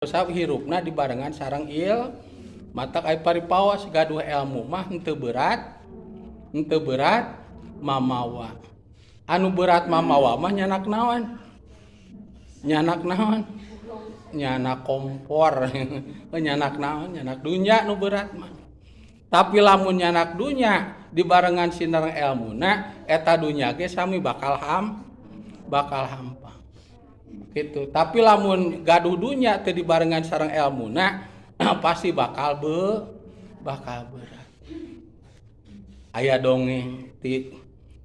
Sabab hirupna dibarengan sareng matak ai paripaos gaduh ilmu mah henteu berat, henteu berat mamawa. Anu berat mamawa mah nyanak naon? Nyanak naon? Nyanak kompor. Nyanak naon? Nyanak dunya nu berat mah. Tapi lamun nyanak dunya dibarengan sinareng elmuna, eta dunya ge sami bakal bakal hampa. Gitu. Tapi lamun gaduh dunya teu dibarengan sareng elmuna, pasti bakal bakal berat. Aya dongeng ti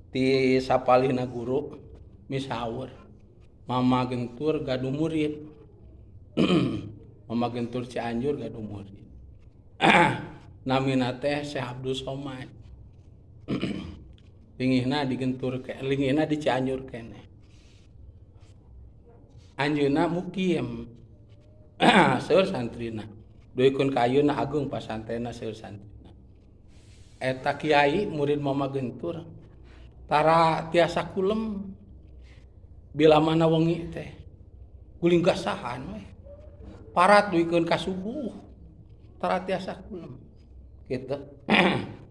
ti sapalihna guru misaur. Mama Gentur gaduh murid. Mama Gentur Cianjur gaduh murid. Namina teh Syekh Abdul Somad. Lingihna di Gentur ke, lingihna di Cianjur keneh. Anjeunna mukim. Seueur santrina. Duikeun ka ayeuna ageung pasantrenna, seueur santrina. Eta kiai murid Mama Gentur tara tiasa kulem bila mana wengi teh. Guling gasahan we. Parat duikeun ka subuh. Tara tiasa kulem. Gitu.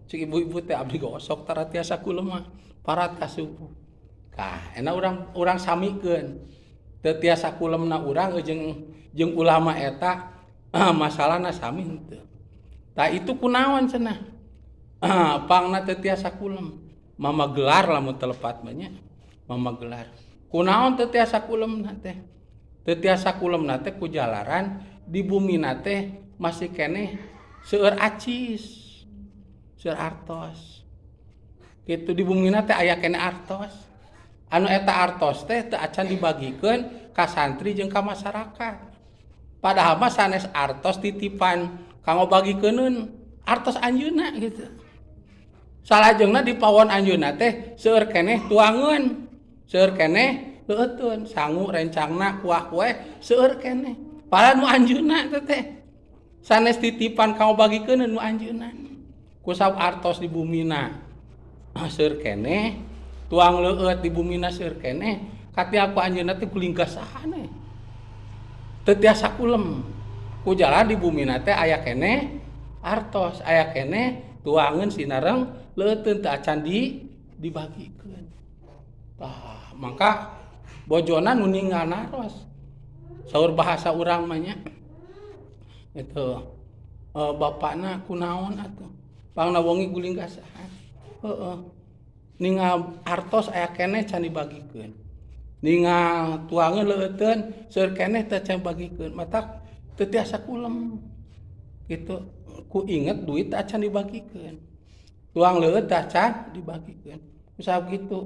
Cik ibu-ibu teh, abdi gosok tara tiasa kulem mah parat ka subuh. Kah, enak urang urang samikeun. Teu tiasa kulemna urang jeung jeung ulama eta masalahna sami henteu. Tah, itu kunaon cenah? Pangna teu tiasa kulem. Mama gelar lamun teu lepat mah nya. Mama gelar. Kunaon teu tiasa kulemna teh? Teu tiasa kulemna teh ku jalaran di bumina teh masih keneh seueur acis. Seueur artos. Gitu, di bumina teh aya keneh artos. Anu eta artos teh teu acan dibagikeun ka santri jeung ka masyarakat. Padahal mah sanes artos titipan kanggo bagikeunun, artos anjeunna gitu. Salajengna di pawon anjeunna teh seueur keneh tuangeun, seueur keneh leueutun, sangu rencangna, kuah kue seueur keneh. Padahal nu anjeunna teh teh sanes titipan kanggo bagikeunun, nu anjeunna. Kusabab artos di bumina seueur keneh, tuang leueut di bumina seueur keneh, katia ku anjeunna teh guling gasahan we. Teu tiasa kulem. Ku jalan di bumina teh aya keneh artos, aya keneh tuangeun sinareng leueutun teu acan dibagikeun. Tah, mangka bojona nu ninggal naros. Saur bahasa urang mah nya. Itu bapakna kunaon atuh? Pangna wengi guling gasahan. Heeh. Ningal artos aya keneh can dibagikeun. Ningal tuangeun leueutun seueur keneh teu can bagikeun. Matak teu tiasa kulem. Gitu. Ku inget duit teu acan dibagikeun. Tuang leueut teu acan dibagikeun. Kusabab kitu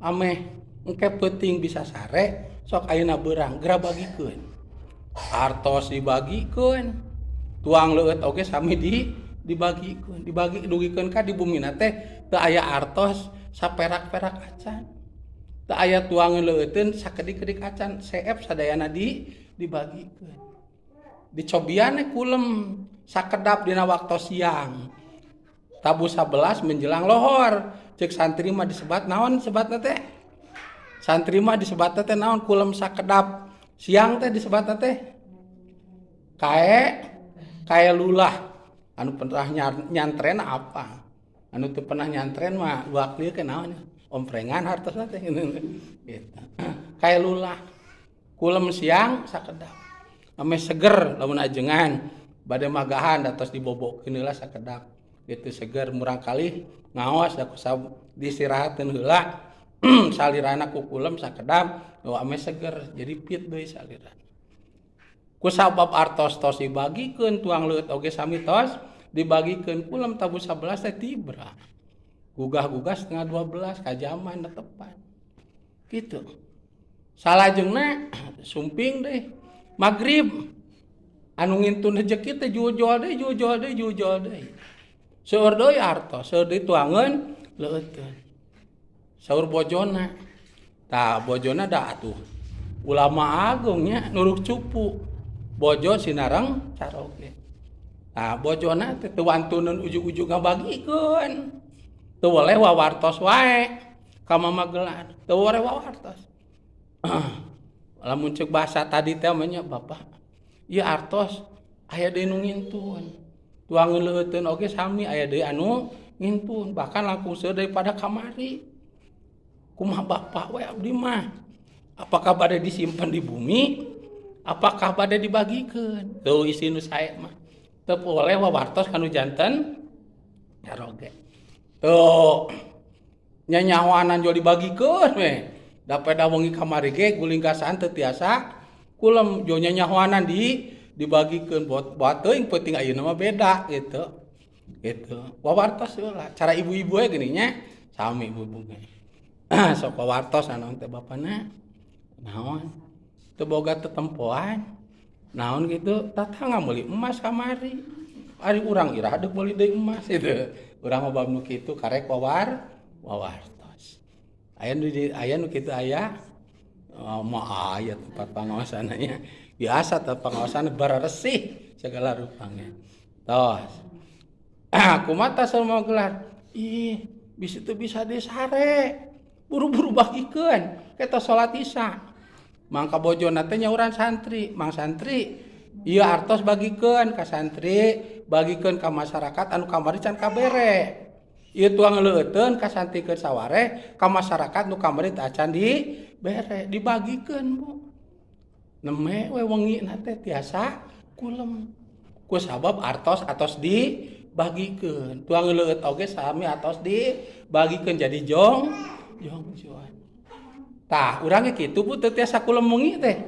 ameh engke peuting bisa sare, sok ayeuna beurang geura bagikeun. Artos dibagikeun, tuang leueut oge sami dibagikeun, dibagi dugikeun ka di bumina teh teu aya artos saperak-perak acan. Teu aya tuangeun leueutun sakedik-kedik acan, seep sadayana dibagikeun. Dicobian kulem sakedap dina waktu siang. Tabuh 11 menjelang lohor. Cek santri mah disebat naon sebatna teh? Santri mah disebatna teh naon kulem sakedap siang teh disebatna teh? Kae lulah. Anu pernah nyantren apa? Anu teu pernah nyantren mah luak lieu ke naon? Omprengan hartosna teh gitu. Kae lulah. Kulem siang sakedap. Ame seger lamun ajengan bade magahan atos dibobokeun heula sakedap. Gitu, seger murang kali ngaos da kusab diistirahatkeun heula salirana ku kulem sakedap ame seger jadi fit deui salirana. Kusabab artos tos dibagikeun, tuang leueut oge sami tos dibagikeun, kulem tabuh 11 teh tibra. Gugah-gugah setengah 12 kajaman tepan. Gitu. Salajengna sumping deh magrib, anu ngintun rezeki teh jujol deui, jujol deui, jujol deui. Seueur deui artos, seueur deui tuangeun leueutun. Saur bojona. Tah, bojona da atuh ulama agungnya nuruk cupu. Bojo sinareng caroge. Tah, bojona teh teu wantuneun ujug-ujug ngabagikeun. Teu weleh wawartos wae ka Mama Gelar. Teu weleh wawartos. Lamun ceuk bahasa tadi teh mah nya, Bapak. Ieu artos aya deui nu ngintun. Tuangan leueuteun oge sami, aya deui anu ngintun, bahkan langkung seueur daripada kamari. Kumaha Bapak we, abdi mah? Apakah bade disimpan di bumi? Apakah bade dibagikeun? Tuh, isi nu sae mah. Teu boleh wawartos kanu janten caroge. Tuh, nyanyawanan jual dibagikeun we. Da peda wengi kamari ge guling gasaan teu tiasa kulem, jo nyanyawanan dibagikeun buat buat teuing penting ayeuna mah beda gitu. Gitu. Wawartos heula cara ibu-ibu we geuning nya, sami ibu-ibu ge. Sok wawartos naon teh bapana? Naon? Teu boga tetempoan. Naon gitu, tatangga meuli emas kamari. Ari urang iraha deuk meuli deui emas gitu. Urang mah bab nu kitu karek wawartos. Aya nu di, aya nu kitu aya. Oh, mah aya tempat pangaosanna. Biasa tempat pangaosan bararesih segala rupanya. Tos. Kumaha tah mau gelar? Ih, bisa teu bisa disare. Buru-buru bagikeun. Kita salat Isya. Mangka bojona teh nyauran santri, "Mang santri, ieu artos bagikeun ka santri, bagikeun ka masyarakat anu kamari can kabere. Ieu tuang leueuteun ka santrikeun saware ka masyarakat nu kamari teu acan dibere." Dibagikeun, Bu. Neme we wengi na teh tiasa kulem. Ku sabab artos atos dibagikeun. Tuang leueut oge sami atos dibagikeun, jadi jong jongjon. Tah, urang ge kitu, Bu, teu tiasa kulem wengi teh.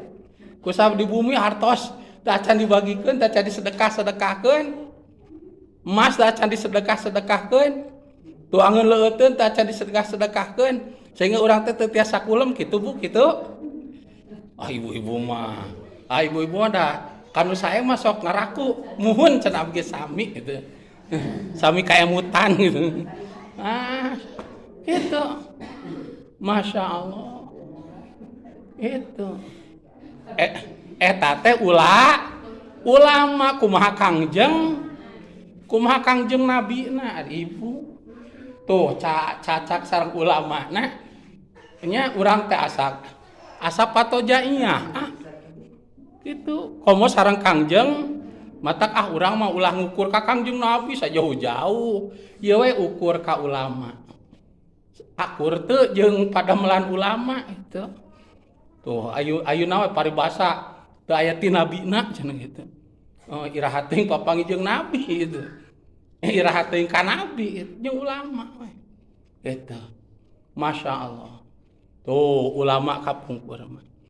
Ku sabab di bumi artos teu acan dibagikeun, teu acan disedekah-sedekahkeun. Emas teu acan disedekah-sedekahkeun. Tuangan leueuteun teu acan disedekah-sedekahkeun. Sehingga urang teh teu tiasa kulem kitu, Bu, kitu. Ah, ibu-ibu mah. Ah, ibu-ibu mah dah kanu saya mah sok ngaraku, "Muhun," cenah, "abdi sami," gitu. Sami kaemutan gitu. Ah, gitu. Masya Allah. Itu. Eta teh ulama, kumaha Kangjeng? Kumaha Kangjeng Nabi na, Ibu? Tuh, cacak sareng ulama na. Nya urang teh asa asa patojaiyah. Ah. Gitu. Komo sareng Kangjeng matak, ah, urang mah ulah ngukur ka Kangjeng Nabi sajauh-jauh. Ieu we ukur ka ulama. Akur teu jeung padamelan ulama itu. Tuh, ayu ayeuna we paribasa teu aya ti nabina cenah gitu. Oh, iraha teuing papanggih jeung nabi gitu. Iraha teuing ka nabi gitu. Jeung ulama we. Gitu. Masya Allah. Tuh, ulama kapungkur mah.